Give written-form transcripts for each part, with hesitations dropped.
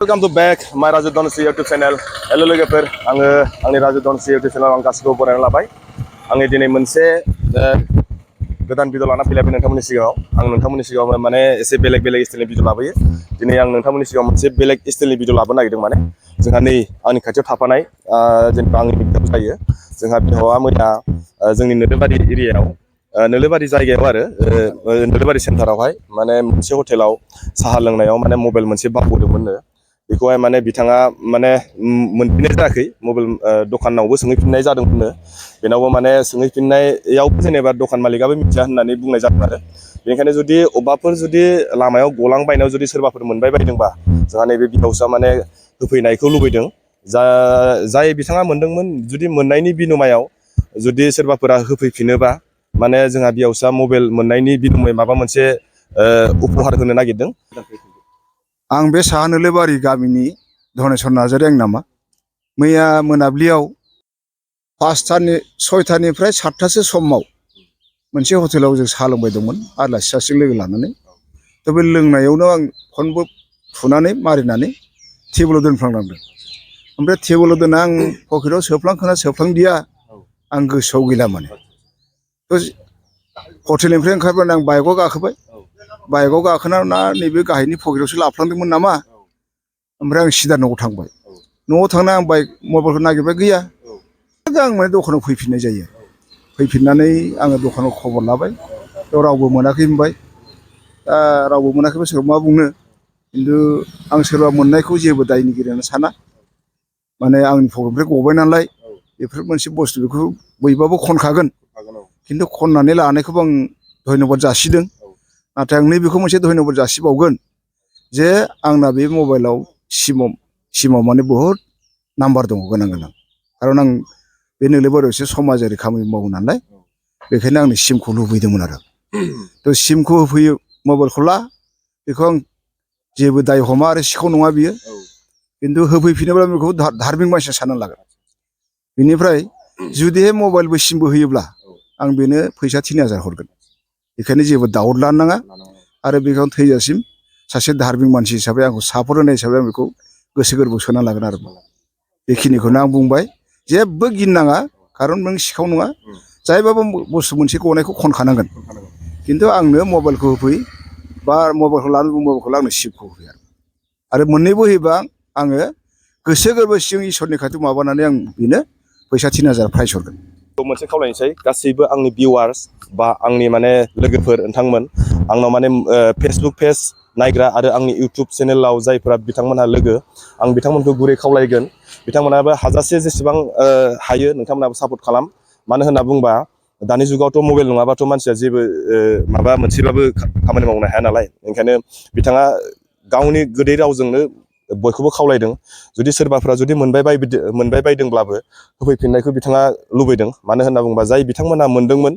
Welcome to back my Raju Donsi YouTube channel. Hello लोगोफोर आङो आंनि राजु दनसि YouTube channel आं गासिबो बरायना लाबाय आङो दिनै मोनसे गोदान भिडिअ लाना फैलायबाय नोंथांमोननि सिगाङाव आं नोंथांमोननि सिगाङाव माने एसे बेलेग स्टाइलनि भिडिअ लाबोयो दिनै आं नोंथांमोननि सिगाङाव मोनसे बेलेग स्टाइलनि भिडिअ लाबोनो नागिरदों माने जोंहा नै आंनि खाथियाव थाफानाय जेनेबा आंनि बिदाबो जायो जोंहा बिहावा मैया जोंनि नोलोबारि एरियायाव नोलोबारि जायगायाव आरो नोलोबारि सेन्टारावहाय माने मोनसे हटेलाव साहा लोंनायाव माने मबाइल मोनसे बावबोदोंमोननो बेखौहाय माने बिथाङा माने मोनफिननाय जायाखै मबाइल दखानावबो सोंहैफिननाय जादोंमोननो बेनावबो माने सोंहैफिननायाव जेनेबा दखान मालिकाबो मिथिया होननानै बुंनाय जादों आरो बेनिखायनो जुदि अबेबाफोर जुदि लामायाव गलांबायनायाव जुदि सोरबाफोर मोनबाय बायदोंबा जोंहा नैबे बिहावसा माने होफैनायखौ लुबैदों जाय बिथाङा मोनदोंमोन जुदि मोननायनि बिनिमयाव जुदि सोरबाफोरा होफैफिनोबा माने जोंहा बिहावसा मबाइल मोननायनि बिनिमय माबा मोनसे उपहार होनो नागिरदों आं बे साहा नोलोबारि गामिनि धनेस्वर नार्जारि आंनि नामा मैया मोनाबिलियाव 6टानिफ्राय 7टासो समाव मोनसे हटेलाव जों साहा लोंबाय दंमोन आलासि सासे लोगो लानानै दा बे लोंनायावनो आं फनबो थुनानै मारिनानै टेबोलाव दोनफ्लांनांदों ओमफ्राय टेबोलाव दोनना आं पकेटाव सोफ्लांखोना सोफ्लांदिया आं गोसोआव गैला माने हटेलनिफ्राय ओंखारबाय आं बाइकआव गाखोबाय बाइकआव गाखोना नैबे गाहायनि पकेटावसो लाफ्लांदोंमोन नामा ओमफ्राय आं सिदा न'आव थांबाय न'आव थांना आं बाइक मबाइलखौ नागिरबाय गैया आं माने दखानाव फैफिननाय जायो फैफिननानै आङो दखानाव खबर लाबाय बेयाव रावबो मोनाखै होनबाय दा रावबो मोनाखैबा सोरबा मा बुंनो खिन्थु आं सोरबा मोननायखौ जेबो दायनिगिरि होनना साना माने आंनि पकेटनिफ्राय गबाय नालाय बेफोर मोनसे बुस्थु बेखौ बयबाबो खनखागोन खिन्थु खननानै लानायखौबो आं धन्यबाद जासिदों नाथाय आं नैबेखौ मोनसे धन्यबाद जासिबावगोन जे आंना बे मबाइलाव सिमाव माने बहुद नाम्बार दङ गोनां खारन आं बे नोलोबारियावसो समाजारि खामानि मावो नालाय बेखायनो आंनि सिमखौ लुबैदोंमोन आरो थ' सिमखौ होफैयो मबाइलखौ ला बेखौ आं जेबो दाय हमा आरो सिखाव नङा बियो खिन्थु होफैफिनोब्ला बेखौ धार्मिक मानसिया सानना लागोन बेनिफ्राय जुदिहाय मबाइलबो सिमबो होयोब्ला आं बेनो फैसा 3000 हरगोन बेखायनो जेबो दाउट लानो नाङा आरो बेखौ थैजासिम सासे धार्मिक मानसि हिसाबै आंखौ सापर्ट होनाय हिसाबै आं बेखौ गोसो गोरबोआव सोना लागोन आरो बेखिनिखौनो आं बुंबाय जेबो गिनाङा खारन नों सिखाव नङा जायबाबो बुस्थु मोनसे गनायखौ खनखानांगोन खिन्थु आंनो मबाइलखौ होफै बा मबाइलखौ लानो मबाइलखौ आंनो सिमखौ होफै आरो मोननैबो होयोबा आङो गोसो गोरबो सिं इसोरनि खाथियाव माबानानै आं बेनो फैसा 3000 प्राइज हरगोन मोनसे खावलायनोसै गासैबो आंनि भिउवार्स बा आंनि माने लोगोफोर नोंथांमोन आंनाव माने फेसबुक पेज नायग्रा आरो आंनि इउटुब चेनेलाव जायफोरा बिथांमोनहा लोगो आं बिथांमोनखौ गुरै खावलायगोन बिथांमोनाबो हाजासे जेसेबां हायो नोंथांमोनाबो सापर्ट खालाम मानो होनना बुंबा दानि जुगावथ' मबाइल नङाबाथ' मानसिया जेबो माबा मोनसेबाबो खामानि मावनो हाया नालाय ओंखायनो बिथाङा गावनि गोदै रावजोंनो बयखौबो खावलायदों जुदि सोरबाफ्रा जुदि मोनबाय बायदोंब्लाबो होफैफिननायखौ बिथाङा लुबैदों मानो होनना बुङोबा जाय बिथांमोनहा मोनदोंमोन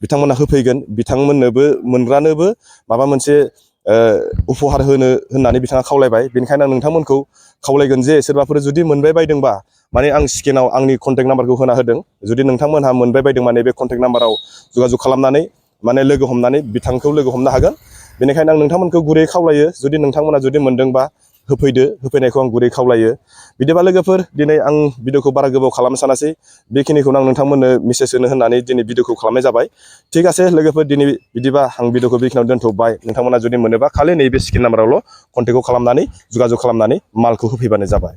बिथांमोनहा होफैगोन बिथांमोननोबो मोनग्रानोबो माबा मोनसे उपहार होननानै बिथाङा खावलायबाय बेनिखायनो आं नोंथांमोनखौ खावलायगोन जे सोरबाफोर जुदि मोनबाय बायदोंबा माने आं स्क्रिनाव आंनि कन्टेक्ट नाम्बारखौ होना होदों जुदि नोंथांमोनहा मोनबाय बायदों माने बे कन्टेक्ट नाम्बाराव जगाजग खालामनानै माने लोगो हमनानै बिथांखौ लोगो हमनो हागोन बेनिखायनो आं नोंथांमोनखौ गुरै खावलायो जुदि नोंथांमोना जुदि मोनदोंबा होफैनायखौ आं गुरै खावलायो बिदिबा लोगोफोर दिनै आं भिडिअखौ बारा गोबाव खालामनो सानासै बेखिनिखौनो आं नोंथांमोननो मेसेज होनो होननानै दिनै भिडिअखौ खालामनाय जाबाय थिग আছে लोगोफोर दिनै बिदिबा आं भिडिअखौ बेखिनियाव दोनथ'बाय नोंथांमोना जुदि मोनोबा खालि नैबे स्क्रिन नाम्बारावल' कन्टेक्टखौ खालामनानै जगाजग खालामनानै मालखौ होफैबानो जाबाय